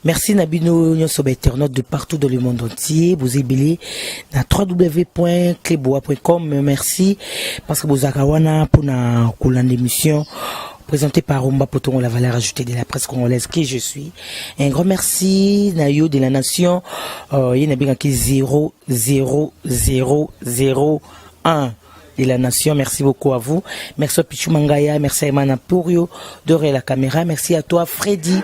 Merci na bino nyonso ba internautes de partout dans le monde entier. Vous ebele na www.cleboa.com. Merci parce que bozalaka wana mpona kolanda émission présentée par Rumba Potongo, la valeur ajoutée de la presse congolaise que je suis. Un grand merci na yo de la nation. Ye nabengaki 0 0 0 0 1 de la nation. Merci beaucoup à vous. Merci à Pichou Mangaya, merci à Emana Purio derrière la caméra. Merci à toi Freddy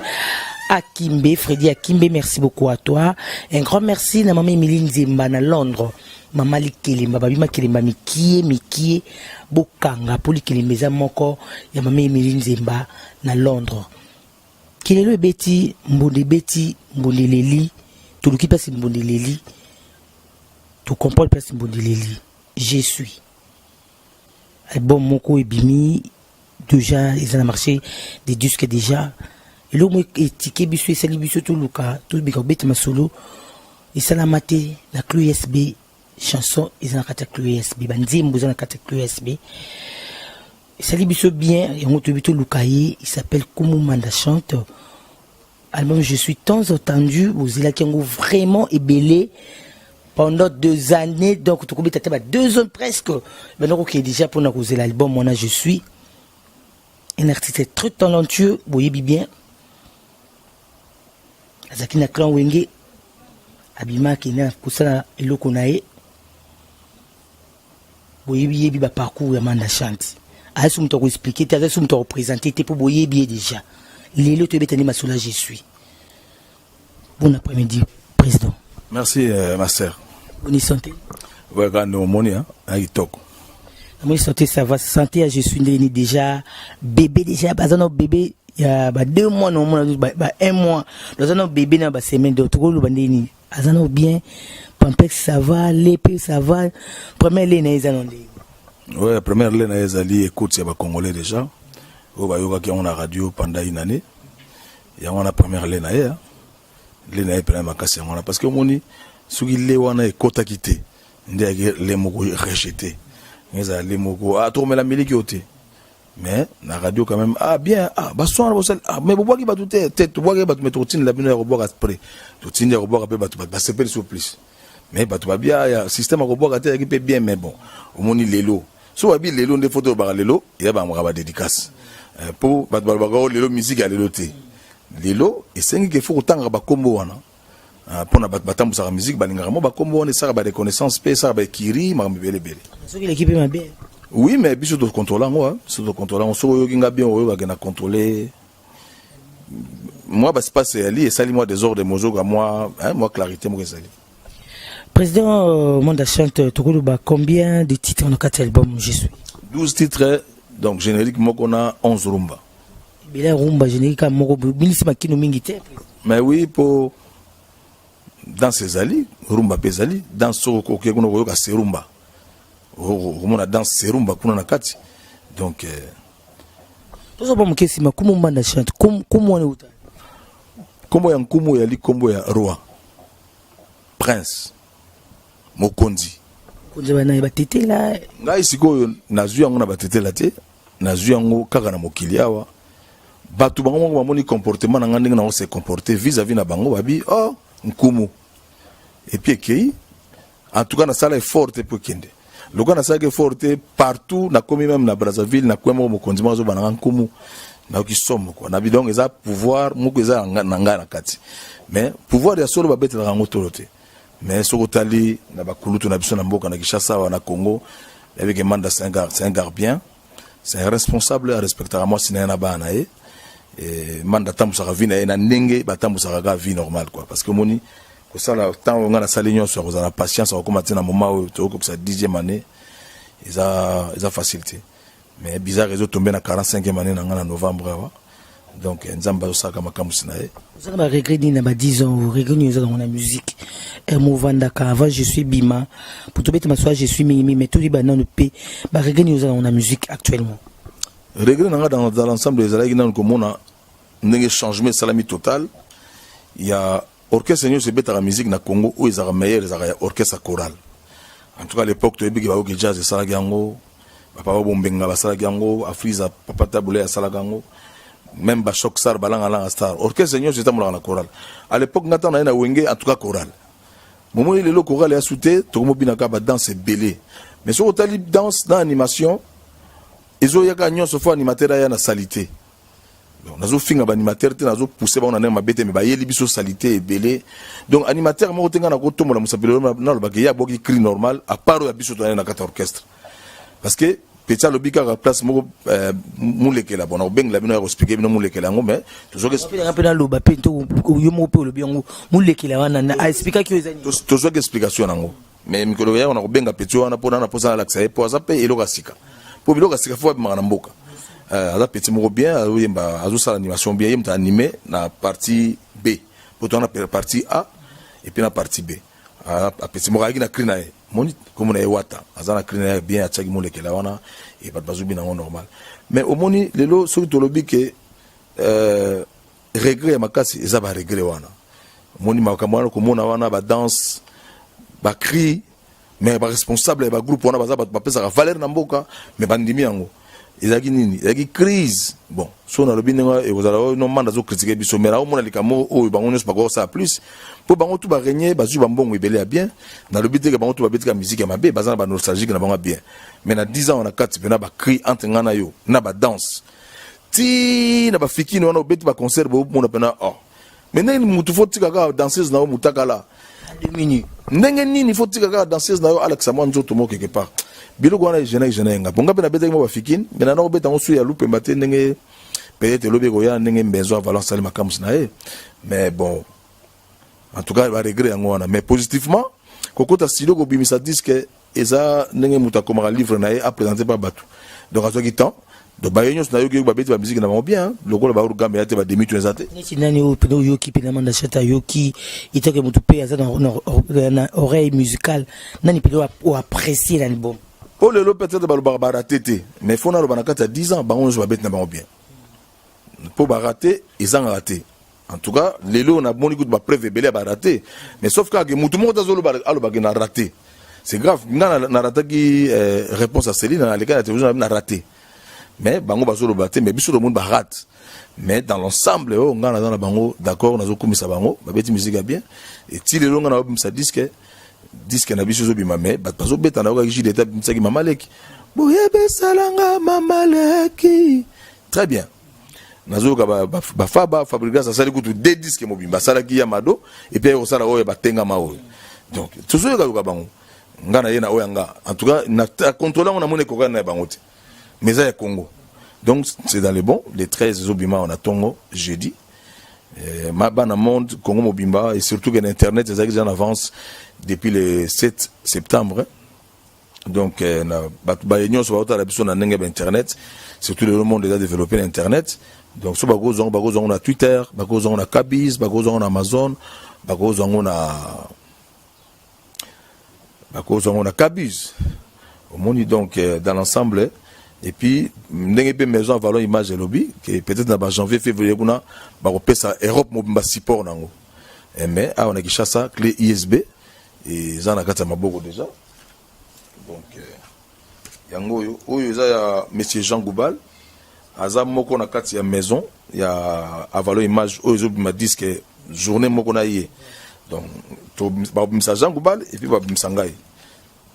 Akimbe, Freddy Akimbe, merci beaucoup à toi. Un grand merci na maman Emilie Nzemba na Londres. Mama Likelemba, babima Kelemba mikie mikie bokanga po likelemba eza moko ya mama Emilie Nzemba na Londres. Kelelo ebeti mbonde, ebeti mbonde eleli, toluki mpasi mbonde eleli, tocomprendre mpasi mbonde eleli. Je suis album moko ebimi déjà, eza na marché des disques déjà. Eloko moko etike biso, esali biso toluka tobika kobeta masolo esalama te na clé USB. Chanson eza na kati ya clé USB, banzembo eza na kati ya clé USB, esali biso bien. Yango toyebi toluka ye, il s'appelle Kumu Manda Chante. Album Je suis tant attendu, bozelaki yango vraiment ebele pendant 2 années, donc tokobeta te ba 2 ans presque maintenant kokende déjà mpona kozela album wana. Je suis un artiste très talentueux, boyebi bien, azalaki na clan Wenge, abima akende na kosala eloko na ye. Boyebi yebi baparcours ya Manda Chante, aza so moto akoexpliquer te, aza so moto akoprésenter te, mpo boyebi ye déjà. Lelo toyebeta nde masolo Je suis. Bon après-midi, président. Merci, ma sœur. Bonne santé. Ouais, quand omoni hein, kitoko. Namoni santé, ça va. Santé ya Je suis ndeni déjà bébé, déjà baza na bébé ya ba 2 mois na omona ba un mois, baza na bébé na basemaine. Donc tokoloba ndeni aza na bien pampex, ça va lepe, ça va. Première le na ye eza na ndenge? Ouais, première le na ye ezali écoute ya bacongolais déjà oyo bayokaki yango na radio pendant une année. Yango wana première le na ye, le na ye mpena makasi yango wana, parce que omoni soki le wana ekɔtaki te, nde yaki le moko rejeté, ezala le moko, ah, tokomela miliki oyo te. Mais na radio quand même, ah bien, ah baswana bosali, ah mais bobwaki bato te te, tobwaki bato, mais tokotindela bino ya kobwaka. Après totindi ya kobwaka mpe bato basepeli so plus, mais bato babia ya système ya kobwaka te eyaki mpe bien. Mais bon, omoni lelo so babi lelo nde fo tolobaka lelo eya bamaka badédicace mpo bato balobaka o lelo musique ya lelo te. Lelo esengi ke fo kotangaka bakombo wana mpona bato batambusaka musique, balingaka mo bakombo wana, esalaka bareconnaissance mpe esalaka baekiri makambo ebele ebele. Soki eleki mpe mabe. Oui, mais biso tocontrôle yango, biso tocontrôle yango. Soki oyoki nga bien, oyokake na contrôle mwa baspace eyali esali mwa désordre, mozoka mwa mwa clarité moko ezali. Président Manda Chante, tokoloba combien de titres na kati ya album Je suis? 12 titres, donc générique moko na 11 rumba. Ebele ya rumba, générique moko, bilisi makino mingi te. Mais oui, po danse ezali, rumba mpe ezali danse. Soki okoki kuna koyoka serumba, okomona danse serumba kuna na kati, donc Tozoba moke nsima. Kumu Manda Chante, kumu wana euta? Nkombo ya nkumu eyali nkombo ya roi, prince, mokonzi. Konzi bana batetela? Ngai sikoyo nazwi yango na batetela te, nazwi yango kaka na mokili awa. Bato bango moko bamoni comportement na ngai, ndenge nango se comporter vis-à-vis na bango, babi oh nkumu, et puis ekei. En tout cas nasala effort te mpo ekende. Lokola nasalaki effort te, partout nakomi, même na Brazzaville, nakoya moko mokonzi moko azoba nanga nkumu, nayoki somo kua nabi. Donc eza pouvoir moko eza na ngai na kati, mais pouvoir ya solo babetelaka yango tolo te. Mais soki otali na bakulutu na biso na mboka na Kinshasa awa na Congo, yabike Manda c'est un gars bien, c'est un responsable, arespectaka mwasi na ye na bana na ye. Manda atambusaka vie na ye na ndenge batambusaka kaka vie normale quoi, parce que omoni kosala ntango ngai nasali nyonso ya kozala na patience, akokóma te na moment oyo tokokokisa 10e année, eza facile te. Mais bizarre, ezotombe na 45e année na ngai na novembre awa. Donc Nzambe azosalaka makambusi na ye. Oza na baregret nini na ba 10 ans? Regret nini oza nango na musique movandaka avant Je suis bima po tobeta masolo Je suis mingi mingi, mais toyeba nano mpe baregret nini oza nango na musique actuellement? Regret na nga dans l'ensemble ezalaki nanu komona ndenge changement esalami total ya orchestre nyonso ebetaka musique na Congo. Oyo ezalaka meilleur ezalaka ya orchestre choral. En tout cas à l'époque toyebiki bayoki jazz esalaki yango, bapapa Bombenga basalaki yango, Afrisa, papa Tabule asalaka yango. Même bachoc star, balangalanga star, orchestre nyonso etambolaka na chorale. À l'époque, nga ntango naye na Wenge, en tout cas chorale momoni. Lelo chorale ya su te, tokomobinaka badanse ebele. Mais soki otali danse na animation, ezoyaka nyonso. Faut animateur aya na salité. Donc nazofinga baanimateur te, nazopousse bango na ndenge mabe te, mais bayeli biso salité ebele. Donc animateur moko te ngai nakotombola mosapi lelo nalobaka ye abwaki cri normal, à part oyo ya biso toyani na kati ya orchestre, parce que petit alobi kaka place moko mulekela. Bon, nakobengela bino ya koexpliquer bino mulekela yango, mais tozwaki Mpe mpe naloba mpe to yo moko mpe olobi yango, mulekela wana aexpliquaki oyo eza nini? Tozwaki explication nango, mais mikolo yako na kobenga petit wana mpo nana mposa nalakisa ye, mpo aza mpe eloko ya sika, mpo biloko ya sika faut abimaka na mboka. Aza petit moko bien, azoyemba, azosala animation bien. Ye moto anime na partie B, mpo toza na partie A et puis na partie B. Apesi moko ayaki na cri na ye, moni kombo na ye Wata, aza na cri na ye bien, atiaki molekela wana e bato bazobina yango normal. Mais omoni lelo, soki tolobi ke regret ya makasi, eza baregret wana. Omoni makambo wana, komona wana badanse, bacri, mais baresponsable ya bagroupe wana baza bato bapesaka valeur na mboka, mais bandimi yango. Ezalaki nini? Ezalaki crise. Bon, so nalobi ndenge ekozala oyo no manda azocritiquer biso, mais naomona likambo oyo bango nyonso bakoki kosala plus, mpo bango tu barégner, bazwi bambongo ebele ya bien. Nalobi teke bango tu babetika musique ya mabe, baza na banostalgique na bango ya bien, mais na 10 ans na kati mpena bacri entre ngai na yo na badanse ti na bafikini wana, obeti baconcert, bomona mpena oh, mais ndenge mutu faut tika kaka danseuse na yo mutakala? Demi. Ndenge nini faut tika kaka danseuse na yo alakisa mwa nzoto moko quelque part? Biloko wana egêner, egêner yenga mpo nga mpe nabetaki mwa bafikini, mais nana kobeta yango su ya lupemba te, ndenge peut-être elobi ekoya ndenge mbenzo ya Valence asali makambo na ye. Mais bon, en tout cas baregret yango wana. Mais positivement, kokota studio kobimisa disque eza ndenge moto akomaka livre na ye, aprésente pa bato. Donc azwaki temps. Donc baye nyonso nayoki babeti bamusique na bango bien, lokola baorugambe ya te, bademi to eza te. Neti nani oyo mpena oyoki mpena Manda Chante ayoki etake motu mpe aza na oreille musicale? Nani mpena oapprécie na album? Mpo lelo peut-être balobaka baraté te, mais faut naloba na kati ya 10 ans, bango nyonso babeti na bango bien, mpo baraté ezangaka te. En tout cas lelo namoni kutu bapreuve ebele ya baraté, mais sauf kaka mutu moko te azoloba, alobaki na raté. C'est grave. Nga narataki réponse ya Céline, naleka na télévision na raté, mais bango bazoloba te, mais biso tomoni barate. Mais dans l'ensemble, oyo nga naza na bango d'accord, nazokumisa bango, babeti musique ya bien. Eti lelo nga naobimisa disque, disque na biso ezobima, mais bato bazobeta. Nayokaki JDT abimisaki Mama Leki, boyebesalanga Mama Leki très bien. Nazoyoka bafaba Fabrigas asali kutu de disque mobimba, asalaki ya Mado et puis aye kosala oyo batengama oyo. Donc tozoyokayoka bango. Nga na ye na oyo ya nga, en tout cas na contrôle yango, namoni ekokani na ya bango te, mais eza ya Congo. Donc c'est dans le bon. Les 13 ezobima na ntongo jeudi. Bana monde, Congo mobimba, et surtout que l'internet ezalaki déjà en avance depuis le 7 septembre. Donc na bato baye nyonso baotala biso na ndenge ya bainternet, surtout le monde eza développé na internet. Donc so bakozwa yango, bakozwa yango na Twitter, bakozwa yango na Kabis, bakozwa yango na Amazon, bakozwa yango na Kabis, omoni. Donc dans l'ensemble, et puis ndenge mpe maison Avalon Image elobi ke peut-être na bajanvier, février kuna bakopesa Europe mobimba support nango. Mais awa na Kinshasa, clé USB eza na kati ya maboko déjà. Donc yango oyo, oyo eza ya monsieur Jean Goubal, aza moko na kati ya maison ya Avalon Image oyo ezobima disque journée moko na ye. Donc bakobimisa Jean Goubal et puis babimisa ngai,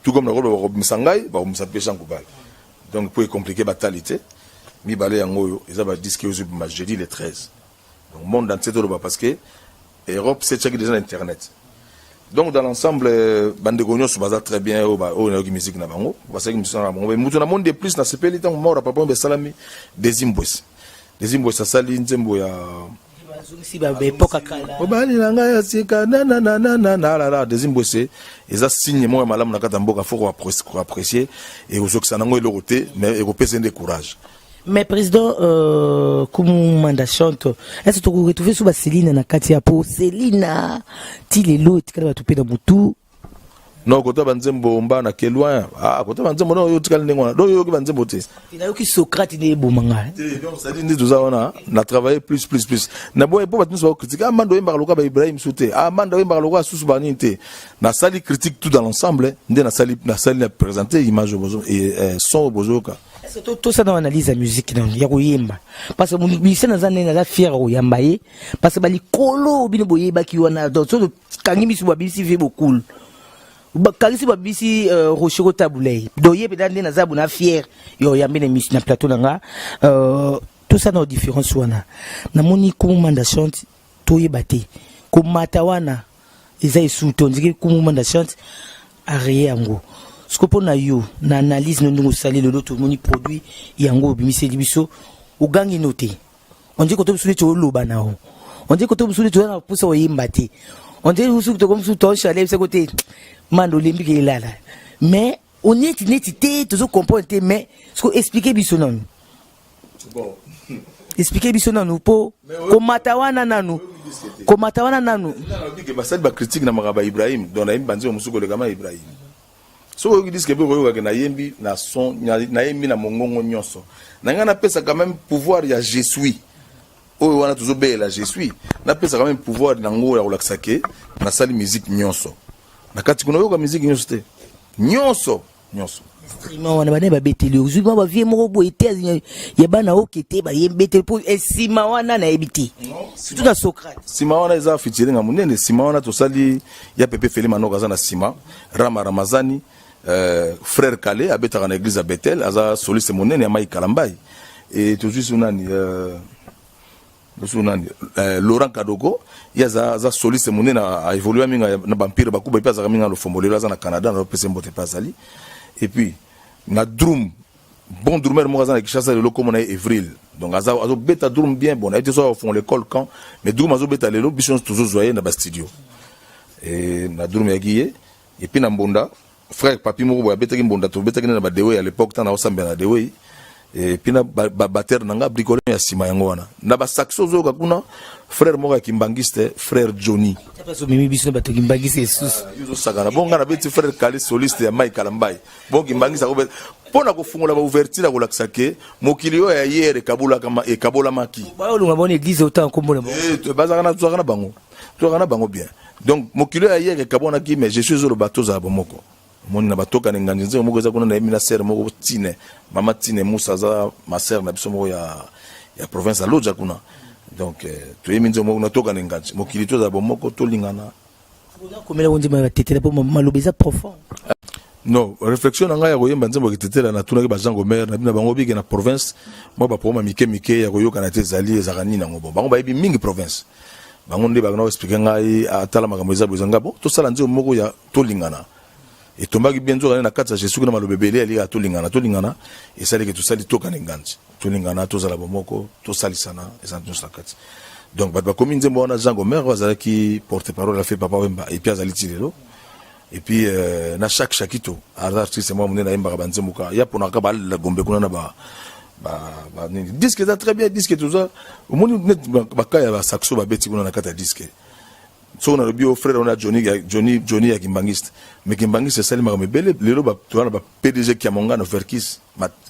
tout comme nakoloba bakobimisa ngai, bakobimisa mpe Jean Goubal. Donc po ecompliquer batali te, mibale yango oyo eza badisque oyo ezobima jeudi le 13. Donc monde entier toloba, parce que Europe setiaki déjà na internet. Donc dans l'ensemble, bandeko nyonso baza très bien. Oyo oyo nayoki musique na bango, basalaki musique na bango. Mutu na monde de plus nasepeli ntango mort papa oyo esalami, Desimbwesi. Desimbwesi asali nzembo ya Bazongisi baépoque kala. Mobali na ngai ya sika nananananalala. Desimbwese eza signe moko ya malamu na kati ya mboka. Faut koapprécier, ekozokisa nango eloko te, mais ekopesa nde courage. Mais président Kumu Manda Chante, est-ce que tokoretrouve so baselina na kati ya po Selina ti lelo etikali bato mpe na motu? Non, kota banzembo mba na ke loin. Ah, kota banzembo non, oyo tikali ndenge wana. Donc oyoki banzembo te? Nayoki Socrate nde ebomanga. Donc c'est-à-dire nde toza wana na travailler plus, plus, plus na boye, mpo bato nyonso bakocritique: ah, Manda oyembaka lokola baIbrahim su te, ah, Manda oyembaka lokola susu banini te. Nasali critique tout dans l'ensemble nde nasali, nasali na présenter image oyo bozo son oyo bozoyoka. Tosala na analyse ya musique nano ya koyemba, parce que musicien naza ndenge naza fier ya koyamba ye, parce que balikolo bino boyebaki wana. Donc so tokangi miso, babimisi vie bokulu, bakangisi, babimisi Rocher Kotabulei. Donc ye mpenza nde naza bona fier ya oyambe na émission, na plateau na nga. Tosala na différence wana. Namoni Kumu Manda Chante, toyeba te komata wana eza esu te. Ondiki Kumu Manda Chante areye yango siko mpo na yo, na analyse no ndenge osali lelo, tomoni produit yango obimiseli biso, ogangi no te. Ondiki koto biso neti oloba na o, ondiki koto biso neti oza na mposa oyemba te, ondiki mosusu toko mosusu toshale bisako te. Manda olembi ke elala, mais oneti neti te, tozo comprendre te. Mais siko explique biso nanu. Bon. Explique biso nanu mpo komata wana nanu, komata wana nanu. Nalobi ke basali bacritique na makambo ya Ibrahim. Donc nayembi banzembo mosusu koleka ma Ibrahim. Soki oyoki disque mpe, okoyokake nayembi na son, nayembi na mongongo nyonso na ngai. Napesa quand même pouvoir ya je suis oyo wana tozobeyela je suis. Napesa quand même pouvoir nango ya kolakisa ke nasali musique nyonso na kati kuna. Oyoka musique nyonso te, nyonso nyonso. Instrument wana bana babeteli, ozwi mwa bavie moko boye te ya bana oke te, bayembeteli mpo nsima wana nayebi te, surtout na Socrate. Nsima wana eza featuring ya monene. Nsima wana tosali ya Pepe Feli Manoko aza na nsima, Rama Ramazani, frère Kale abetaka na église ya Betel, aza soliste monene ya Mai Kalambai. E tozwi so nani, so nani, Laurent Kadogo, ye aza soliste monene, aévolue mingi na bampire bakuba, epe azalaka mingi na lofombo. Lelo aza na Canada, napesa mbote mpe azali. Et puis na drum, bon drummer moko aza na Kinshasa lelo, komona ye Evril. Donc aza azobeta drum bien. Bon, nayebi te so afongola école quand, mais drum azobeta lelo, biso nyonso tozozwa ye na bastudio. E na drum yaki ye. Et puis na mbonda, frère Papi moko boye abetaki mbonda, tobetaki nde na badewe à l'époque ntango naosambela na dewe. Et puis na babatteur na nga bricole ya nsima yango wana na basaxo ozoyoka kuna, frère moko ya kimbangiste, frère Johnny. Omemi biso na bato kimbangisi esusu. Ozosakana bon, nga nabeti frère Kale, soliste ya Mai Kalambai. Bon, kimbangisi akobeta mpo na kofungola baouverture ya kolakisa ke mokili oyo ya yere ekabolamaki. Bayolonga bona église otanga nkombo na bango. Bazalaka na, tozalaka na bango, tozalaka na bango bien. Donc mokili oyo ya yere ekabwanaki, mais je suis ezoloba tozala bomoko. Omoni na batokana nganzi nzembo moko eza kuna, nayembi na sere moko Tine, mama Tine Musa, aza ma sere na biso moko ya province ya Lodja kuna. Donc toyembi nzembo moko na tokana nganzi, mokili tozala bomoko, tolingana. Komela ngo nzembo ya batetela mpo maloba eza profond. Non, réflexion na ngai ya koyemba nzembo ya kitetela, natunaki ba Jean Gomer na bino, bango bike na province mwa baprogramme mike mike ya koyokana te ezali, ezalaka nini yango. Bon, bango bayebi mingi province, bango nde bakona expliquer ngai, atala makambo eza boye, nga bon, tosala nzembo moko ya tolingana. Etombaki bien, nzoka na kati ya Jésus kuna maloba ebele alika tolingana, tolingana. Esaliki tosali tokana nganzi, tolingana, tozala bomoko, tosalisana, eza nyonso na kati. Donc bato bakomi nzembo wana, Jean Gomer oyo azalaki porte parole ya fe Papa Wemba, et puis azali ti lelo. Et puis na chaque Chakito aza artiste moko monene, ayembaka banzembo ka ya ponaka balela gombe kuna na ba nini. Disque eza très bien, disque toza omoni net baka ya basaxo babeti kuna na kati ya disque. Soki nalobi o frère wana Johnny, Johnny, Johnny ya kimbangiste, mais kimbangiste esali makambo ebele lelo. Toza na ba PDG Kiamongano, Verkis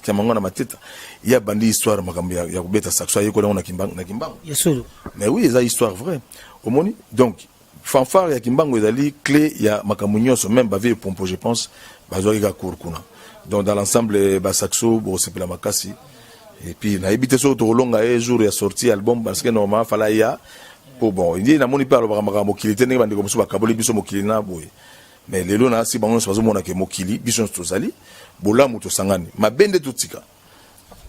Kiamongano Mateta, ye abandi histoire makambo ya kobeta saxo, ayekoli yango na Kimbangu. Ya solo? Mais oui, eza histoire vraie. Omoni, donc fanfare ya Kimbangu ezali clé ya makambo nyonso. Même bavie pompo, je pense bazwaki kaka cours kuna. Donc dans l'ensemble, basaxo bokosepela makasi. Et puis nayebi te soki tokolonga ye jour ya sortie album, parce que normalement fala ya po bon, ye namoni mpe alobaka makambo mokili te, ndenge bandeko mosusu bakaboli biso mokili na boye. Mais lelo na asi bango nyonso bazomona ke mokili biso nyonso tozali bolamu, tosangani, mabe nde totika.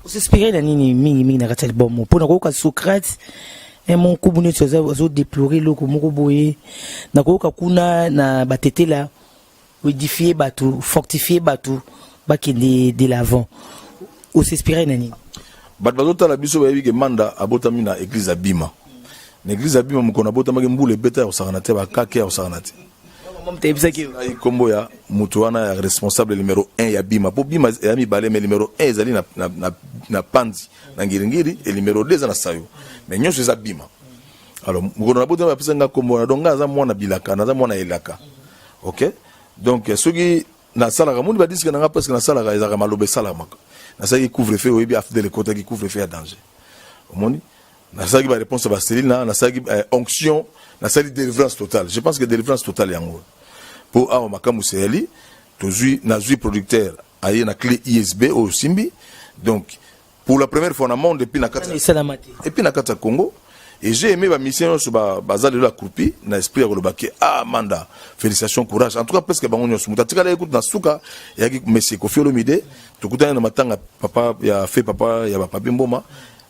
Os'inspire na nini mingimingi na kati ya album mpona koyoka Socrate monkubu neti azodéplore eloko moko boye na koyoka kuna na batetela, oédifie bato, fortifie bato bakende de l'avant? Os'inspire na nini? Bato bazotala biso bayebi ke Manda abotami na église ya Bima. Na église ya Bima, mokolo abotamaki, mbula ebeta ya kosakana te, bakake ya kosakana te. Mtayebisaki ngai nkombo ya moto wana ya responsable numéro 1 ya Bima, mpo Bima ya mibale, mais numéro 1 ezali na Panzi na Ngiringiri, e numéro 2 eza na Sayo, mais nyonso eza Bima. Alors mokolo nabotami, bapesa nga nkombo wana. Donc ngai aza mwana bilaka, naza mwana elaka. Ok, donc soki nasalaka moni badisque na nga, presque nasalaka ezalaka maloba esalamaka. Nasalaki couvre feu, oyebi AFDL ekotaki, couvre feu ya danger. Omoni, nasalaki baréponse ya baselile na nasalaki onction, nasali délivrance totale. Je pense que délivrance totale yango mpo awa makambo seyali tozwi, nazwi producteur aye na clé USB oyo osimbi. Donc pour la première fois na monde, et puis na kati esalama te. Et puis na kati ya Congo. Et j'ai aimé bamusicien nyonso baza lelo accroupi na esprit ya koloba ke ah, Manda, félicitation, courage. En tout cas presque bango nyonso. Moto atikala ye kutu na suka eyaki monsieur Kofi Olomide. Tokutani na matanga papa ya fe papa ya bapapi Mboma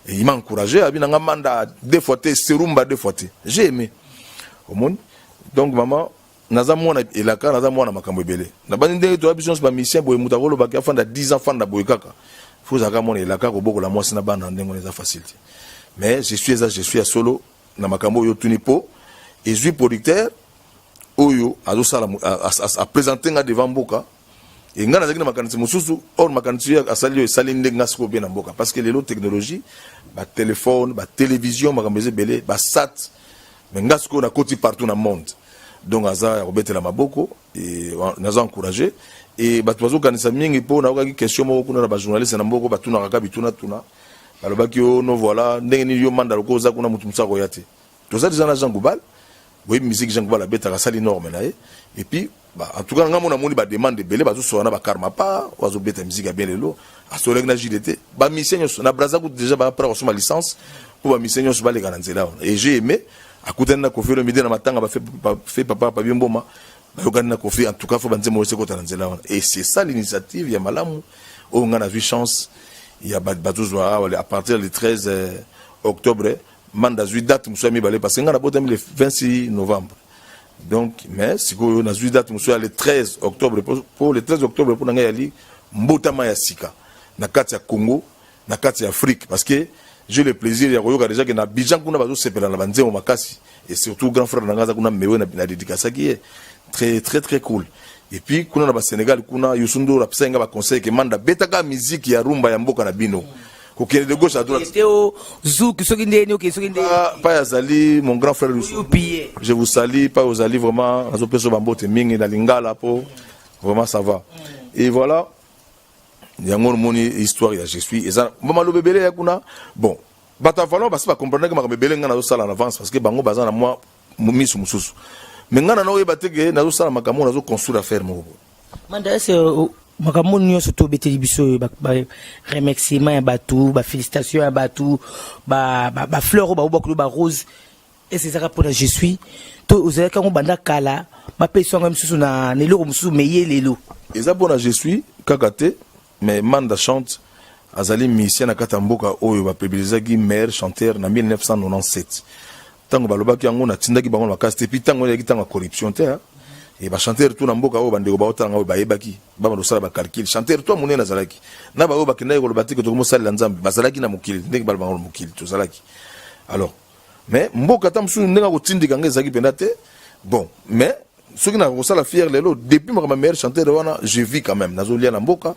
et il m'a encouragé, abi nanga Manda deux fois te, serumba deux fois te. J'ai aimé. Omoni, donc mama, naza mwana elaka, naza mwana makambo ebele. Nabandi ndenge toya biso nyonso bamusicien boye, moto akolobaki afanda 10 ans, fanda boye kaka. Fo ozalaka mwana elaka, kobokola mwasi na bana ndenge wana eza facile te. Mais je suis, eza je suis ya solo na makambo oyo otuni, mpo ezwi producteur oyo azosala aprésente nga devant mboka. E ngai nazalaki na makanisi mosusu, or makanisi oyo asali oyo esali ndenge nga sikoyo bien na mboka, parce que lelo technologie, batelefone, batélévision, makambo eza ebele, basat. Mais nga sikoyo nakoti partout na monde. Donc aza ya kobetela maboko e naza encouragé. E bato bazokanisa mingi, mpo nayokaki question moko kuna na bajournaliste na mboka, batunaka kaka bitunatuna. Balobaki yo no, voilà, ndenge nini yo Manda loko oza kuna, motu mosu akoya te? Toza deja na Jean Goubal. Boyebi musique Jean Goubal abetaka, asali norme na ye. Et puis bah, en tout cas nga mona, moni bademande ebele bazosola na bakarma pa oyo azobeta musique ya bien lelo, asolaki na JDT. Bamusicien nyonso na Braza kutu déjà bapra kosomba licence mpo bamusicien nyonso baleka na nzela wana. Et j'ai aimé, akutani na Kofi Olomide na matanga bafe papa Pabi Mboma, bayokani na Kofi. En tout cas fo banzembo oyo ekota na nzela wana. Et c'est ça l'initiative ya malamu oyo nga nazwi chance ya bazozwa awa à partir le 13 octobre. Manda azwi date mosusu ya mibale, parce que nga nabotami le 26 novembre. Donc mais sikoyo nazwi date mosusu ya le 13 octobre, po le 13 octobre mpo na ngai yali mbotama ya sika na kati ya Congo, na kati ya Afrique, parce que j'ai le plaisir ya koyoka déjà ke na Abidjan kuna bazosepela na banzembo makasi. Et surtout grand frère na ngai aza kuna, mewe na dédicasaki ye, très très très cool. Et puis kuna na basénégal kuna, Youssou N'Dour apesaki nga baconseil ke Manda, betaka musique ya rumba ya mboka na bino, kokende de gauche à droite. Te, o zouk soki ndeni oke soki ndeni. Pa azali mon grand frère Youssou. Pie. Je vous salue, pa ozali vraiment, nazopesa bambote mingi na lingala po vraiment ça va. Et voilà, yango omoni histoire ya je suis eza bamaloba ebele ya kuna. Bon, bato ya valon basi bacomprendre makambo ebele ngai nazosala en avance, parce que bango baza na mwa miso mosusu, mais ngai na naoyeba te ke nazosala makambo oyo, nazoconstruire affaire moko boye. Manda, ese makambo nyonso tobeteli biso oyo, baremerciement ya bato, bafélicitation ya bato, bafleur oyo baobakolo, barose, ese ezaka mpona je suis to ozalaki yango banda kala, bapesi yango mosusu na eloko mosusu meye lelo? Eza mpona je suis kaka te, mais Manda Chante azali musicien na kati ya mboka oyo bapublisaki meilleur chanteur na 1997. Ntango balobaki yango, natindaki bango na makasi te. Puis ntango ezalaki ntango ya corruption te, hein. E bachanteur tu na mboka oyo, bandeko baotalanga oyo bayebaki, babanda kosala bacalcul. Chanteur to monene azalaki na baoyo bakendaki koloba te ke tokomosalela Nzambe, bazalaki na mokili ndenge balobanga na mokili tozalaki. Alors mais mboka ata mosusu ndenge akotindika nga ezalaki mpenza te. Bon, mais soki na kosala fier lelo, depuis makambo ya meilleur chanteur wana, je vis quand même, nazolia na mboka.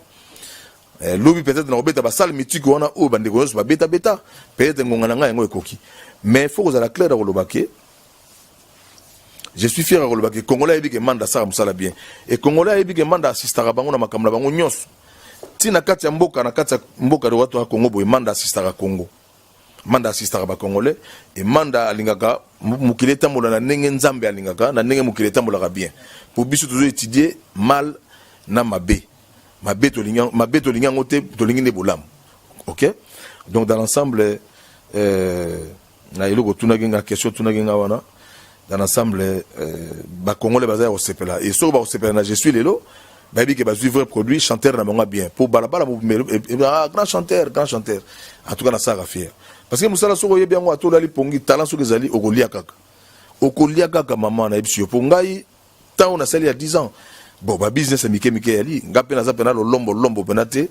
Lobi peut-être nakobeta basale mythique wana oyo bandeko nyonso babetabeta, peut-être ngonga na ngai yango ekoki. Mais faut kozala clair ya koloba ke je suis fier ya koloba ke Congolais ayebi ke Manda asala mosala bien, e Congolais ayebi ke Manda assistaka bango na makambo na bango nyonso ntina kati ya mboka, na kati ya mboka wato ya Congo boye. Manda assistaka Congo, Manda assistaka bacongolais, e Manda alingaka mokili etambola na ndenge Nzambe alingaka, na ndenge mokili etambolaka bien. Po biso tozo étudier mal na mabe, mabe tolingi, mabe tolingi yango te, tolingi nde bolamu. Ok, donc dans l'ensemble, na eloko otunaki nga, question otunaki nga wana, dans l'ensemble, bacongolais baza ya kosepela. E soki bakosepela na je suis lelo, bayebi ke bazwi vrai produit, chanteur na bango bien, po balabala, ah, grand chanteur, grand chanteur. En tout cas nasalaka fier, parce que mosala soki oyebi yango, ata olali pongi, talent soki ezali, okolia kaka, okolia kaka. Mama, nayebi yo, mpo ngai ntango nasali ya 10 ans, bon, babusiness ya mike mike yali nga mpe naza mpena lolombo lolombo mpena te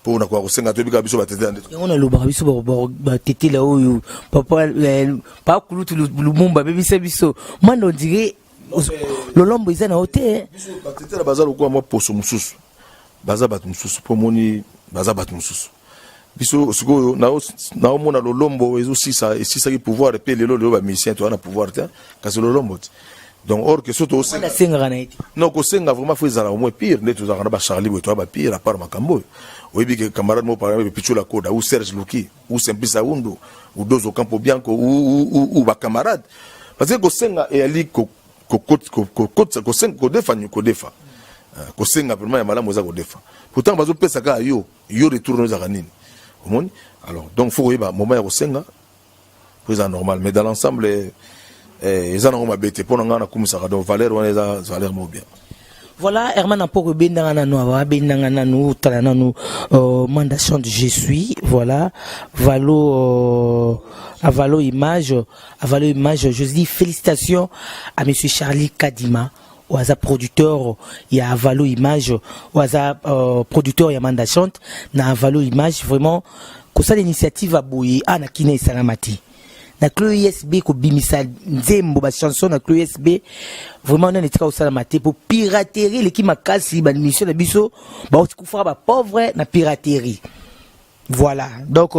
mpo nakoka kosenga. Toyebi kaka biso batetela nde. Yango nalobaka, biso batetela oyo papa pakulutu Lumumba abebisa biso. Manda, on dirait lolombo eza na yo te. Batetela baza lokola mwa poso mosusu, baza bato mosusu, mpo moni baza bato mosusu. Biso sikoyo naomona lolombo ezosisa, esisaki pouvoir mpe lelo lelo bamusicien toza na pouvoir te, kasi lolombo te. Donc or que so tosengaka na ye te. Non, kosenga vraiment fo ezala au moins pire nde tozalaka na bacharli boye, toza bapire. À part makambo oyo oyebi ke camarade moko, par exemple Pichula Koda ou Serge Luki ou Simplice Aundu ou Dozo Campo Bianco ou bacamarade, parce que kosenga eyali kodefa, kodefa. Kosenga vraiment ya malamu eza kodefa. Pourtant bazopesa kaka yo, yo retour no ezalaka nini? Omoni? Alors donc faut koyeba moment ya kosenga po eza normal. Mais dans l'ensemble, eza nango mabe te. Mpo na ngai, nakumisaka. Donc valeur wana eza valeur moko bien. Voilà, Herman Ampoko bendanga nanu awa, bendanga nanu, tala nanu, Manda Chante Je suis, voilà, Valo, Avalo Image, Avalo Image, je dis félicitations à monsieur Charlie Kadima, oyo aza producteur ya Avalo Image, oyo aza producteur ya Manda Chante, na Avalo Image, vraiment, kosala initiative aboye, a na kina esalama te. Na clé USB kobimisa nzembo, bachanson na clé USB, vraiment nani etika kosalama te, po piraterie eleki makasi. Bamission na biso bauti kufaka bapauvre na piraterie. Voilà, donc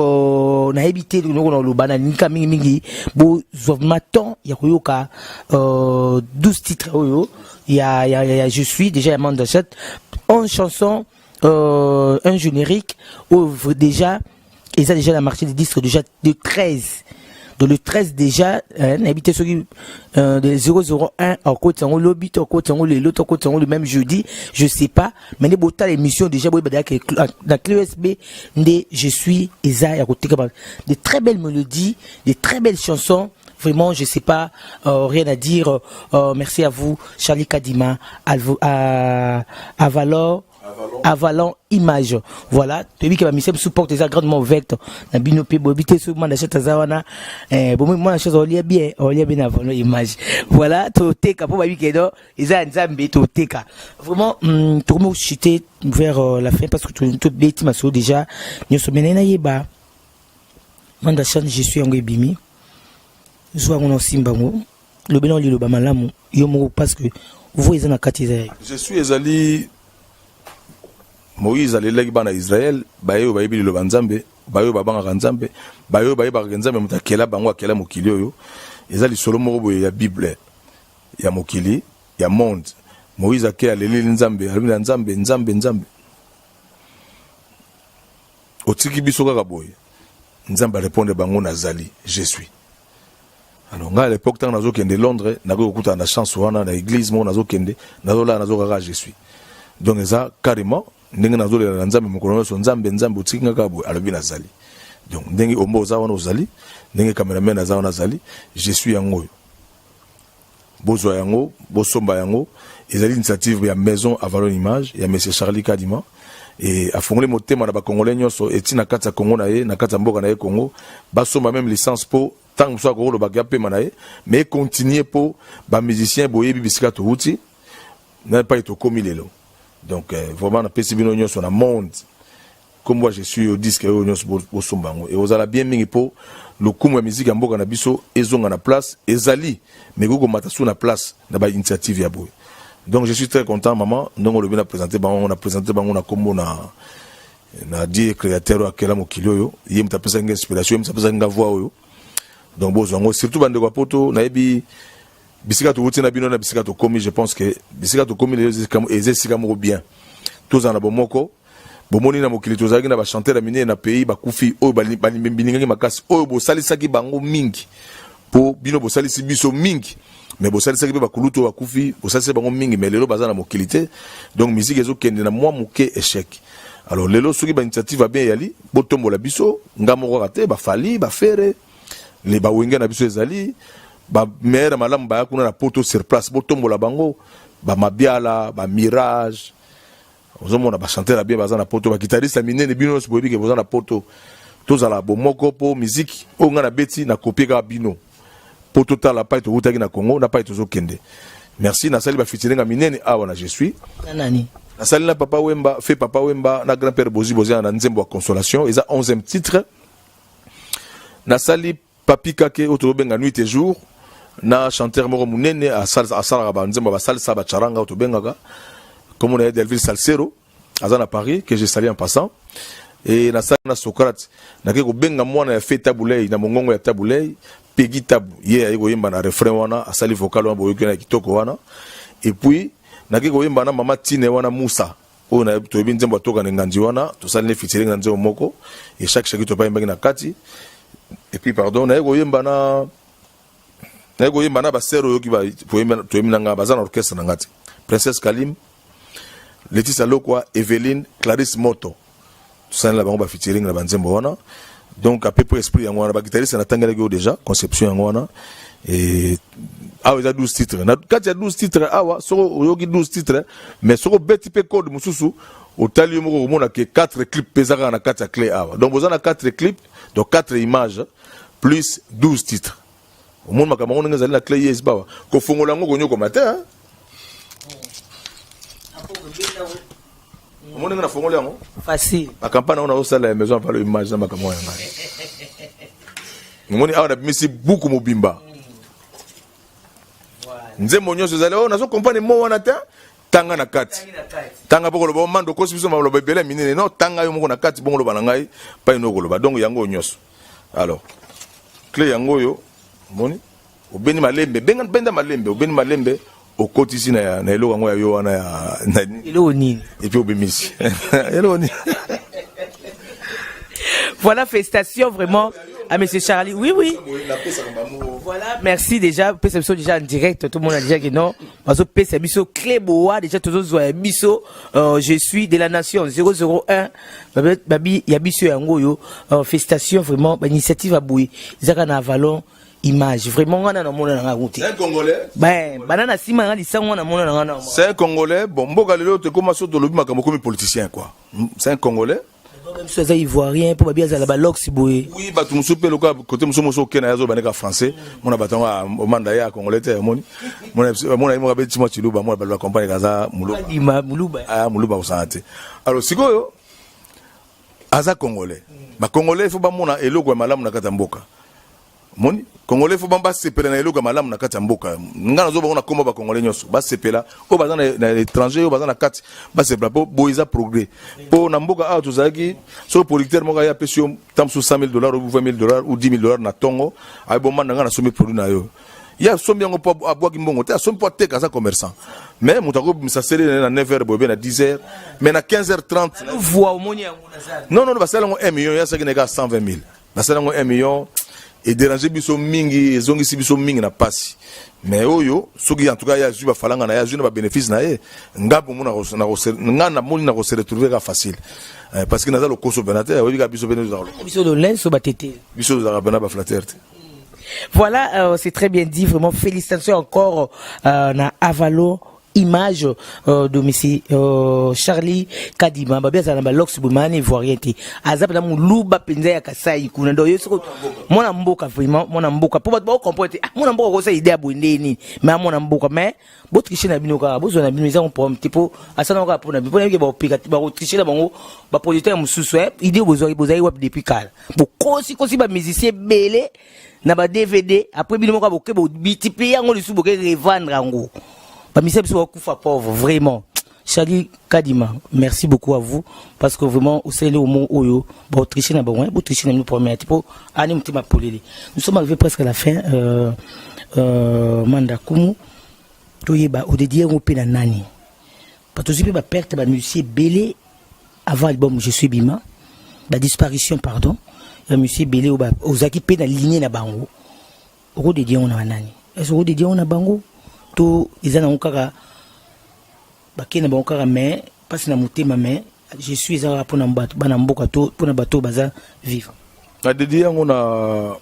nayebi te eloko na koloba. Nalinga mingimingi bozwa vraiment temps ya koyoka 12 titres oyo ya Je suis déjà ya Manda Chante, 11 chansons, un générique oyo déjà eza déjà na marché de disque déjà de 13, donc le 13 déjà, nayebi te soki de 001 akoti yango lobi to akoti yango lelo to akoti yango le même jeudi, je sais pas. Mais nde botala émission déjà, boyeba déjà na clé USB nde Je suis eza ya koteka de très belles mélodies, de très belles chansons. Vraiment, je sais pas, rien à dire. Merci à vous, Charlie Kadima, Avalor, Avalon Image. Voilà, toyebi ke bamission mosusu porte eza grandement ouverte na bino mpe. Boyebi te soki Manda Chante aza wana, bomo Manda Chante olia bien, olia bien na Avalon Image. Voilà, toteka mpo bayebi ke do eza ya Nzambe, toteka vraiment. Tokomi kochuter vers la fin parce que tobeti masolo déjà nyonso. Mene nayeba Manda Chante Je suis yango ebimi, zwa yango na osimba yango, lobi na liloba malamu yo moko, parce que vo eza na kati, eza ya Je suis ezali Moïse alelaki bana Israel, baye oyo bayebi liloba Nzambe, baye oyo babangaka Nzambe, baye oyo bayebaka Nzambe moto akela bango, akela mokili oyo. Eza lisolo moko boye ya Bible, ya mokili, ya monde. Moïse ake, aleleli Nzambe, alobi na Nzambe: "Nzambe, Nzambe, otiki biso kaka boye?" Nzambe arépondre bango: "Nazali, je suis." Alors ngai à l'époque, ntango nazokende Londres, nakoki kokutana na chance wana na église moko, nazokende, nazolala, nazokaka Je suis. Donc eza carrément ndenge nazolela na Nzambe mokolo nyonso: "Nzambe, Nzambe, otiki nga kaka boye?" Alobi: "Nazali." Donc ndenge ombo oza wana ozali, ndenge cameraman aza wana azali, Je suis yango oyo. Bozwa yango, bosomba yango. Ezali initiative ya maison Avalon Image ya monsieur Charlie Kadima e afongoli motema na bacongolais nyonso eti na kati ya Congo na ye, na kati ya mboka na ye Congo, basomba même licence mpo ntango mosusu akokolobaka apema na ye, mais econtinue mpo bamusicien boyebi bisika towuti na epai tokómi lelo. Donc vraiment napesi bino nyonso na monde kombo ya Je suis oyo, disque oyo nyonso bosomba yango, ekozala bien mingi mpo lokumu ya miziki ya mboka na biso ezonga na place ezali, mais ekoki komata su na place na bainitiative ya boye. Donc je suis très content, maman, ndenge olobi na présente bango, na présente bango na kombo na Dieu créateur oyo akela mokili oyo. Ye moto apesaki nga inspiration, ye moto apesaki nga voix oyo. Donc bozwa yango, surtout bandeko ya Poto. Nayebi bisika towuti na bino na bisika tokomi. Je pense que bisika tokomi lelo eza esika moko bien. Tozala na bomoko. Bomoni, na mokili tozalaki na bachanteur ya minene na pays, bakufi, oyo balingaki makasi, oyo bosalisaki bango mingi, mpo bino bosalisi biso mingi, mais bosalisaki mpe bakulutu oyo bakufi, bosalisaki bango mingi, mais lelo baza na mokili te. Donc musique ezokende na mwa moke échec. Alors lelo soki bainitiative ya bien eyali, botombola biso. Nga moko kaka te, bafali, bafere le bawenge na biso ezali bameilleur malamu, baya kuna na Poto sur place, botombola bango, bamabiala, bamirage. Ozomona bachanteur ya bien baza na Poto, baguitariste ya minene, bino nyonso boyebi ke boza na Poto. Tozala bomoko mpo musique oyo ngai nabeti, nakopie kaka bino mpo totala pai towutaki na Congo na pai tozokende. Merci. Nasali bafeaturing minene awa na Je suis. Na nani? Nasali na Papa Wemba, fe Papa Wemba na grand père Bozi Bozi na nzembo ya Consolation, eza 11e titre. Nasali Papi Kake oyo tozobenga Nuit et Jour na chanteur moko monene asalaka banzembo, basalisa bacharanga oyo tobengaka comme na ye Delville Salsero, aza na Paris, que je salue en passant. E nasali na Socrate, nake kobenga mwana ya fe Tabulei na mongongo ya Tabulei, Pegi Tabu, ye aye koyemba na refrain wana, asali vocal wana, boyoki na kitoko wana. Et puis nake koyemba na mama Tine wana Musa oyo toyebi nzembo atoka na nganzi wana, tosali ne featuring na nzembo moko e chaque chaque topa yembaki na kati. Et puis, pardon, naye koyemba na basere oyoki toyembi na nga, baza na orchestre na nga te, Princesse Kalim. Leticia Lokwa, Eveline, Clarisse Moto, tosalela bango bafeaturing na banzembo wana. Donc à peu près esprit yango wana, baguitariste natangelaki oyo déjà, conception yango wana. E awa eza 12 titres. Na kati ya 12 titres awa, soko oyoki 12 titres, mais soko obeti mpe code mosusu, otali yo moko, komona ke 4 clip mpe eza kaka na kati ya clé awa. Donc boza na 4 clip, donc 4 images plus 12 titres. Omoni makambo yango ndenge ezali na clé USB awa. Kofongola yango, konyokoma te, hein? Omoni ndenge nafongoli yango? Facile. Bacampagne yango nazosala ya maison avalo image na makambo ya ngai. Omoni awa nabimisi buku mobimba, nzembo nyonso ezali oyo. Nazo comprendre mo wana te. Tanga na kati, tanga mpo koloba omando okosi biso maloba ebele ya minene. No, tanga yo moko na kati, bongo loba na ngai pai no koloba. Donc yango oyo nyonso. Alors clé yango oyo, omoni, obeni malembe, benga benda malembe, obeni malembe, okotisi na eloko yango ya yo wana ya eloko nini. Et puis obimisi eloko nini. Voilà, félicitations vraiment à monsieur Charlie. Oui. Voilà, merci déjà. Pesa biso déjà en direct. Tout le monde a déjà que non. Bazo pesa biso clé boa déjà tozo zwa biso je suis de la nation 001 babi ya biso yango yo. Félicitations vraiment, ba initiative à bouy. Zaka na Avalon image vraiment ngana na mona na ngute. C'est un Congolais. Ben banana sima nga lisango na mona na ngana. C'est un Congolais. Bon, mboka lelo te koma so tolobi makambo komi politicien quoi. C'est un Congolais. Biso aza ivoirien mpo babi azala balox boye. Oui, bato mosusu mpe lokola kote mosusu mosusu okende ye azobandeka français, mona bato yango omanda ye akongolais te. Omoni, mona ye moko abeti mwa chiluba, mona bato bakomprendre aza moluba. Andima moluba. Aya moluba kosala te. Alors sikoyo aza Congolais. Bacongolais, il faut bamona eloko ya malamu na kati ya mboka. Moni, Congolais faut basepela na eloko ya malamu na kati ya mboka. Nga nazo bango na kombo bacongolais nyonso basepela, oyo baza na étranger, oyo baza na kati, basepela mpo boye eza progrès. Mpo na mboka awa tozalaki, soki producteur moko aye, apesi yo ta mosusu 100 000 $ ou 20 000 $ ou 10 000 $ na ntongo, aye bomanda, nga nasombi produit na yo. Ye asombi yango mpo abwaki mbongo te, asombi mpo ateka, aza commerçant. Mais moto akobimisa sele na 9 heures boye be na 10 heures, mais na 15 heures 30 Voi omoni yango na zala. Non, basala yango 1 million, ye asaki na eka 120 000, basala yango 1 million. Edérange biso mingi, ezongisi biso mingi na pasi. Mais oyo soki en tout cas ye azwi bafalanga na ye, azwi na babénéfice na ye, nga bomo nga namoni na kose retrouver ka facile. Parce que naza lokoso mpena te. Oyebi kaka biso pene tozalaka. Biso lolenso batete. Biso tozalaka mpena baflatter te. Voilà, c'est très bien dit. Vraiment, félicitations encore na Avalo image de monsieur Charlie Kadima. Babi azala na balox bomani ivoirien te, aza mpenza moluba mpenza ya Kasai kuna. Donc yo soko mwana mboka, vraiment mwana mboka, mpo bato bakocomprendre te. Ah, mwana mboka kosa idée ya boye nde nini? Mais mwana mboka, mais botriche na bino kaka, bozwa na bino, eza problème te, mpo asala kaka mpo na bino, mpo nayebi ke baopeka bakotriche na bango baproducteur mosusu. Idée bozwaki, bozali wapi depuis kala? Bokosikosi bamusicien ebele na ba DVD, après bino moko boke bomultiplie yango lisusu, boke revendre yango. Bamusicien biso bakufa pauvre. Vraiment, Charlie Kadima, merci beaucoup à vous, parce que vraiment osaleli omo oyo baotriche na bango, botriche na bino première te, mpo ani motema polele. Nous sommes arrivés presque à la fin. Manda Kumu, toyeba odédie yango mpe na nani? Bato ozwi mpe baperte, bamusicien ebele avant album Je suis bima, badisparition, pardon, ya musicien ebele oyo ozalaki mpe na ligne na bango. Okodédie yango na banani? Est-ce okodédie yango na bango to eza nango kaka bakei na bango kaka? Mais mpasi na motema, mais Je suis eza kaka mpona bato bana mboka to mpona bato oyo baza vivre? Nadédie yango na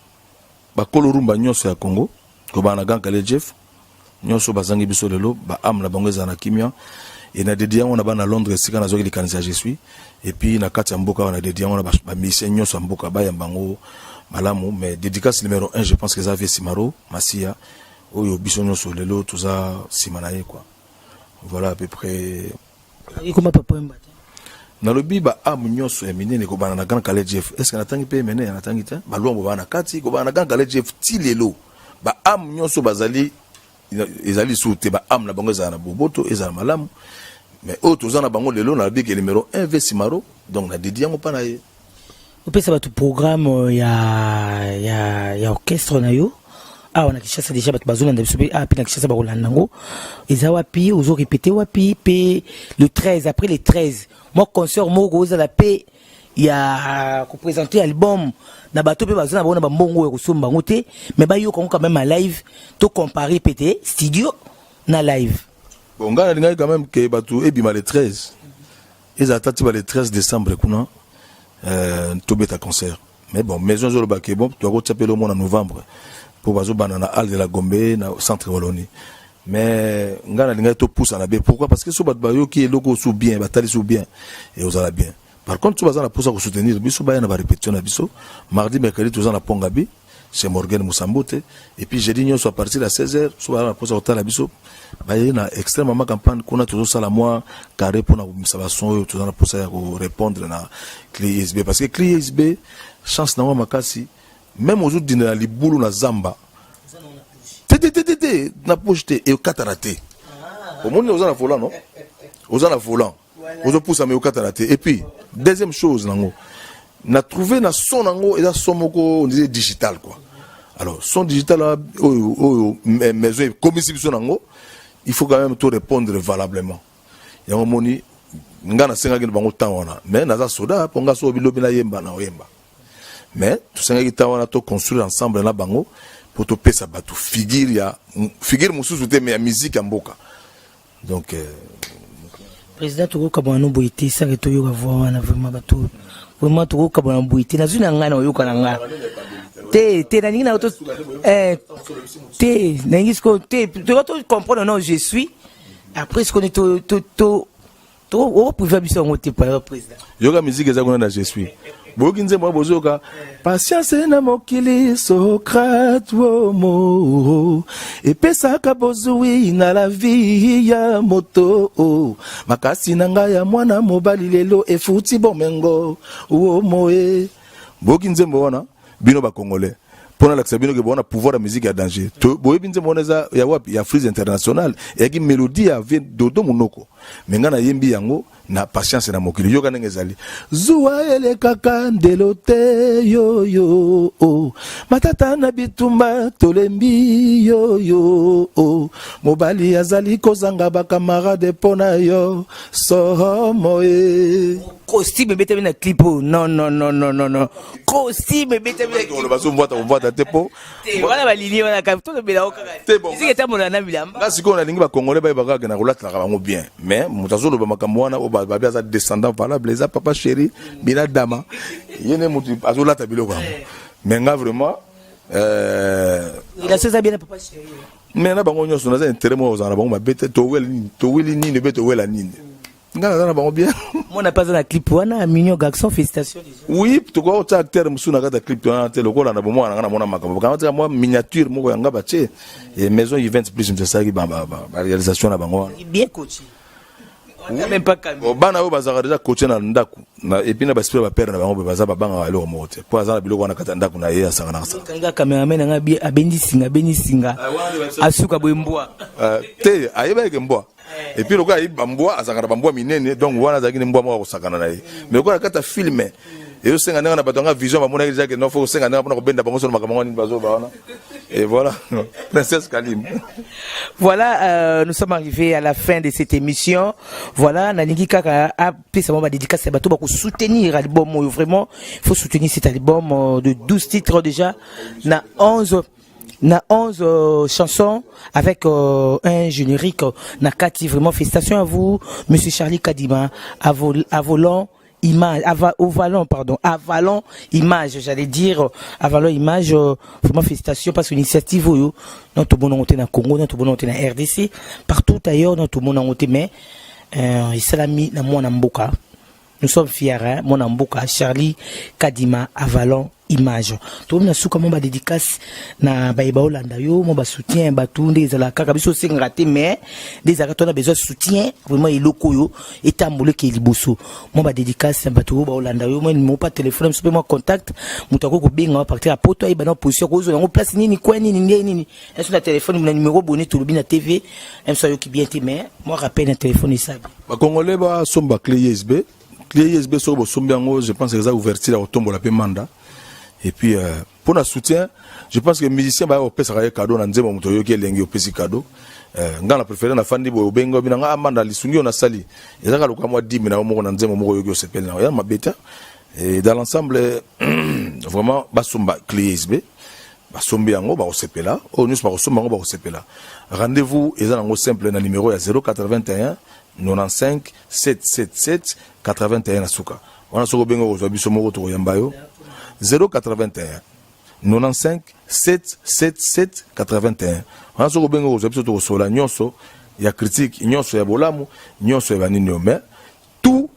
bakolo rumba nyonso ya Congo, kobana na Grand Kale Jeff nyonso bazangi biso lelo, baâme na bango ezala na kimia. E nadédie yango na bana Londres esika nazwaki likanisi ya Je suis. Et puis na kati ya mboka awa, nadédie yango na bamusicien nyonso ya mboka, bayamba yango malamu. Mais dédicace numéro 1, je pense que eza vieux Simaro Masiya, oyo biso nyonso lelo toza nsima na ye quoi. Voilà à peu près. Ekoma Papa Wemba te? Nalobi baâme nyonso ya minene, kobanda na Grand Kale Jeff. Est ce que natangi mpe mene? Natangi te. Balwambo baa na kati, kobanda na Grand Kale Jeff ti lelo, baâme nyonso bazali, ezali lisusu te, baâme na bango ezala na boboto, ezala malamu. Mais oyo toza na bango lelo, nalobi ke numéro 1 vieux Simaro. Donc nadédie yango mpa na ye. Opesa bato programme ya orchestre na yo awa na Kinshasa. Déjà bato bazolanda biso mpe awa mpe na Kinshasa bakolanda yango. Eza wapi? Ozorépéte wapi? Mpe le 13, après le 13, mwa concert moko ozala mpe ya koprésente album na bato mpe baza na bango na bambongo oyo kosomba bango te, mais bayoka yango quand même a live, to compare pe te studio na live. Bon, ngai nalingaki quand même ke bato ebima le 13. Ezala ta ti ba le 13 décembre kuna, tobeta concert. Mais bon, maison ezoloba ke bon, tokotia mpe lomo na novembre mpo bazobanda na Halle de la Gombe, na Centre Wallonie. Mais ngai nalingaki topusana bien. Pourquoi? Parce que so bato bayoki eloko osu bien, batali su bien, ekozala bien. Par contre, so baza na mposa kosoutenir biso, baya na barépétition na biso mardi, mercredi. Toza na Pongabi chez Morgan Musambote, et puis jeudi nyonso à partir de 16h. So baza na mposa kotala biso, baye na Extrême Mama Campagne. Kuna tozosala mwa carré mpona kobimisa bason oyo toza na mposa ya korépondre na clé USB, parce que clé USB, chance nango makasi, même ozodinda na libulu na zamba te, te, te, te, te, na poche te, ekatana te. Omoni, oza na volant, non, oza na volant, ozopusama, ekatana te. Et puis deuxième chose nango, na trouvé na son nango, eza son moko, on disait digital quoi. Alors son digital oyo maison ekomisi biso nango, il faut quand même to répondre valablement. Yango moni nga nasengaki na bango temps wana, mais naza soda mpo nga so bilobi nayemba, na oyemba. Mais tosengaki temps wana to construire ensemble na bango mpo topesa bato figure ya figure mosusu te, mais ya musique ya mboka. Donc Président, tokokabwana no boye te sake toyoka voix wana. Vraiment, bato, vraiment tokokabwana boye te. Nazwi na ngai na oyoka na ngai te, te, nalingi na to te, nalingi sikoyo te, toka to comprendre. Non, je suis après sikoyo to to to to okopriva biso yango te, par président. Yoka musique eza kuna na je suis. Boyoki nzembo wana, bozoyoka patience na mokili. Socrate womo epesaka bozwi na la vie ya moto. Makasi na ngai ya mwana mobali lelo efuti bomengo womo e. Boyoki nzembo wana, bino Bacongolais, mpo nalakisa bino ke bona pouvoir ya musique ya danger. Boyebi nzembo wana eza ya wapi? Ya Frise International. Eyaki mélodie ya vie Dodo Monoko, me ngai nayembi yango na patience na mokili. Yoka ndenge ezali: zuwa elekaka ndelo te, yoyo oh. Matata na bitumba tolembi, yoyo oh. Mobali azali kozanga bakamarade mpo na yo somo e. Costume ebetami na clip oyo. Non, non, non, non, non, non, costume ebetami na clip. Bazomvwata komvwata te mpo Te, wana balilie wana kaka tolobela o kaka. Te, bon. Musique etambola na bilamba. Nga sikoyo nalingi Bacongolais bayeba kaka na kolatelaka bango bien. Mais moto azoloba makambo wana oyo babi aza descendant valable, eza Papa Chéri Bina Dama. Ye nde moto azolata biloko yango. Mais nga vraiment Relation eza bien na Papa Chéri? Mais na bango nyonso naza intérêt moko kozala na bango mabe te. Towela nini, toweli nini, mpe towela nini, nga naza na bango bien. Mona mpe aza na clip wana, mignon garçon, félicitation déjà. Oui, tokoka kotia acteur mosusu na kati ya clip wana te. Lokola na bomwana nga namona makambo kanga tika mwa miniature moko yanga batie e maison Event Plus, moto asalaki baréalisation na bango wana. Bien coaché. On a même pas camion. Bon, bana oyo bazalaka déjà coaché na ndako et puis na baesprit ya bapere na bango mpe baza, babangaka eloko moko te mpo aza na biloko wana kati ya ndako na ye, asanganaka sa. Kanga cameraman nanga abendi singa, abendi singa, asuka boye mbwa. Te, ayebaki mbwa. Et puis lokola ayebi bambwa, azalaka na bambwa minene, donc wana azalaki ni mbwa moko akosakana na ye. Mais lokola na kati ya film ezosenga ndenge na bato yanga vision, bamonaki déjà ke non, faut kosenga ndenge mpona kobenda bango sono makambo yango nini bazoba wana. Et voilà, Princesse Kalim. Voilà, nous sommes arrivés à la fin de cette émission. Voilà, nalingi kaka apesa moi ba dédicace ya bato bako soutenir album oyo. Vraiment, il faut soutenir cet album de 12 titres déjà, na 11 chansons avec un générique na kati. Vraiment, félicitations à vous, monsieur Charlie Kadima, à volant image, au Vallon, pardon, Avalon Image, j'allais dire, Avalon Image, vraiment félicitations parce que l'initiative, oyo, dans tout le monde na Congo, dans tout le monde na RDC, partout ailleurs, dans tout le monde, mais, esalami na mwana mboka. Nous sommes fiers, hein, mwana mboka, Charlie Kadima, Avalon Image. Tokomi na suka. Mo badédicace na bayeba olanda yo, mo basoutien bato nde ezalaka kaka biso osengaka te, mais nde ezalaka tona besoin soutien vraiment, eloko oyo etambola eke liboso. Mo badédicace na bato oyo baolanda yo, mo numéro pa téléphone biso mpe mwa contact, moto akoki kobenga partir ya poto, ayeba na position akozwa yango place nini, coin nini, nde nini eso na téléphone na numéro boni tolobi na TV biso ayoki bien te, mais moi rappel na téléphone esabi. Bacongolais basomba clé USB. Clé USB, soki bosombi yango, je pense eza ouverture ya kotombola mpe manda. Et puis mpo na soutien, je pense que musicien baya kopesaka ye cadeau na nzembo. Moto oyoki elengi, opesi cadeau. Nga na préféré nafandi boye, obengi obi na nga amanda lisungi oyo nasali, ezaka lokola mwa dime na yo moko na nzembo moko oyoki, osepeli na yo ya mabe te. Et dans l'ensemble, vraiment, basomba clé USB. Basombi yango, bakosepela. Oyo nyonso bakosomba yango, bakosepela. Rendez-vous eza nango simple na numéro ya 081. 95 777 81 na suka wana. Soki obengi, okozwa biso moko, tokoyamba yo. 081 95 777 81 wana, soki obengi, okozwa biso, tokosola nyonso ya critique, nyonso ya bolamu, nyonso ya banini oyo. Mais tout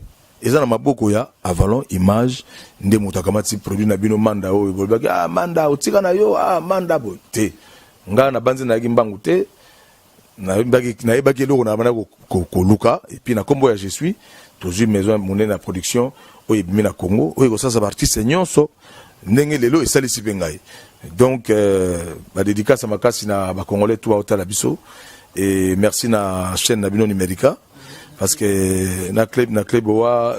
eza na maboko ya Avalon Image. Nde moto akamati produit na bino manda oyo bolobaki: "Ah, manda otika na yo, ah, manda boye te." Ngai na banzi nayaki mbangu te, nayebaki eloko na banda koluka. Et puis na nkombo ya Je suis, tozwi maison monene ya production oyo ebimi na Congo, oyo ekosalisa baartiste nyonso ndenge lelo esalisi mpe ngai. Donc badédicace makasi na bacongolais tout baotala biso. Et merci na chaîne na bino Numérica, parce que na club wa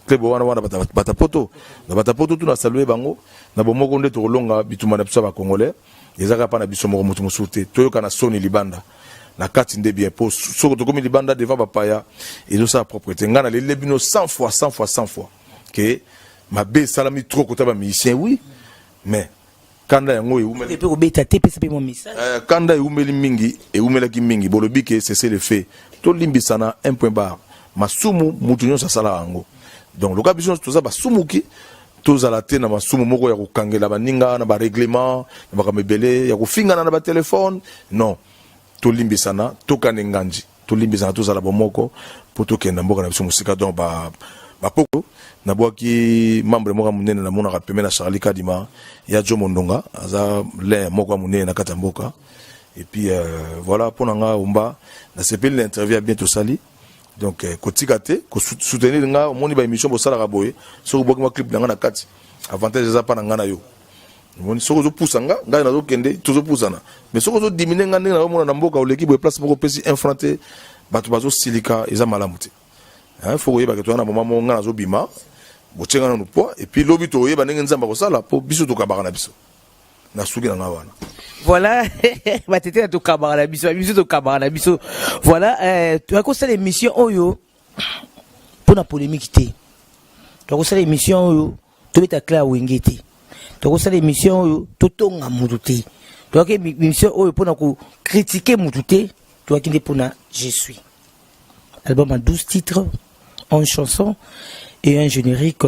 club wana wana bata poto na bata poto tu na salue bango na bomoko. Nde tokolonga bitumba na biso ya bacongolais. Ezaka mpa na biso moko, moto mosusu te. Toyoka na soni libanda, na kati nde bien, po soki tokomi libanda devant bapaya, ezosala propreté. Ngai naleli bino 100 fois, 100 fois, 100 fois ke mabe esalami trop kota bamusicien. Oui, mais kanda yango eumeli mpe kobeta te, pesa mpe mwa message. Kanda eumeli mingi, eumelaki mingi. Bolobi ke cessez le fait, tolimbisana, un point barre. Masumu mutu nyonso asalaka yango. Donc loka biso nyonso toza basumuki, tozala te na masumu moko ya kokangela baninga na barèglement, na makambo ebele ya kofingana na batelefone. Non, tolimbisana, tokende nganji, tolimbisana, tozala bomoko mpo tokenda mboka na biso mosika. Donc bapoko nabwaki membre moko ya monene namonaka pembe na Charlie Kadima ya Jo Mondonga, aza lin moko ya monene na kati ya mboka. Et puis voilà, mpo na nga omba nasepeli na interview ya bien tosali. Donc kotika te kosoutenir nga. Omoni baémission bosalaka boye, soki obwaki mwa clip na nga na kati, avantage eza mpa na nga na yo. Omoni, soki ozopusa nga, ngai nazokende, tozopusana. Mais soki ozodiminuer nga, ndenge nazomona na mboka, oleki boye place moko, opesi un franc te, bato bazosilika, eza malamu te. Faut koyebaka toza na moma moko, ngai nazobima, botie nga nanu poids, et puis lobi toyeba ndenge Nzambe akosala, mpo biso tokabaka na biso. Nasuki na nga wana. Voilà, batete na tokabaka na biso, biso tokabaka na biso. Voilà, toyakosala émission oyo mpona polémique te, tokosala émission oyo tobeta clé ya Wenge te, tokosala émission oyo totonga mutu te, toyaki émission oyo mpona kocritiquer mutu te. Toyaki nde mpona Je suis, album à 12 titres, 11 chansons et un générique.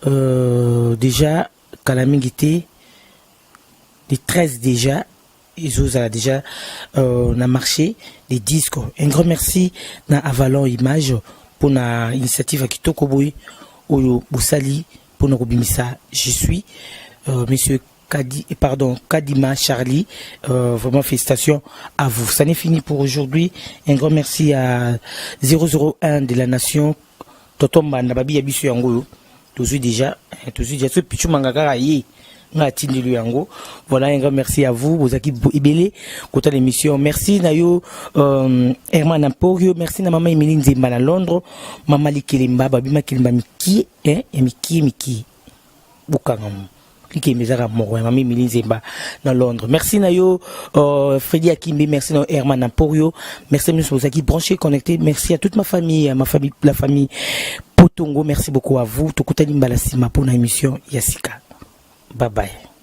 Déjà kala mingi te, les 13 déjà ezozala déjà na marché des disques. Un grand merci na Avalon Image mpona initiative ya kitoko boye oyo bosali mpona kobimisa Je suis. Monsieur Kadi, pardon, Kadima Charlie, vraiment félicitations à vous. Ça n'est fini pour aujourd'hui. Un grand merci à 001 de la nation, Tonton Mbanda Babi ya biso yango, tozwi déjà so pichu manga kaka ye nga atindeli yango. Voilà, un grand merci à vous, bozaki ebele kota l'émission. Merci na yo Herman Emporio, merci na mama Emily Nzemba na Londres, mama Likelemba babima Kelemba mikie, hein, ya mikie mikie bokanga likembe ezaka moko ya mama Emily Nzemba na Londres. Merci na yo Freddy Akimbe, merci na yo Herman Emporio, merci nyonso bozalaki branché, connecté. Merci à toute ma famille, à ma famille, la famille Potongo, merci beaucoup à vous. Tokutani mbala nsima mpona émission ya sika. Bye bye.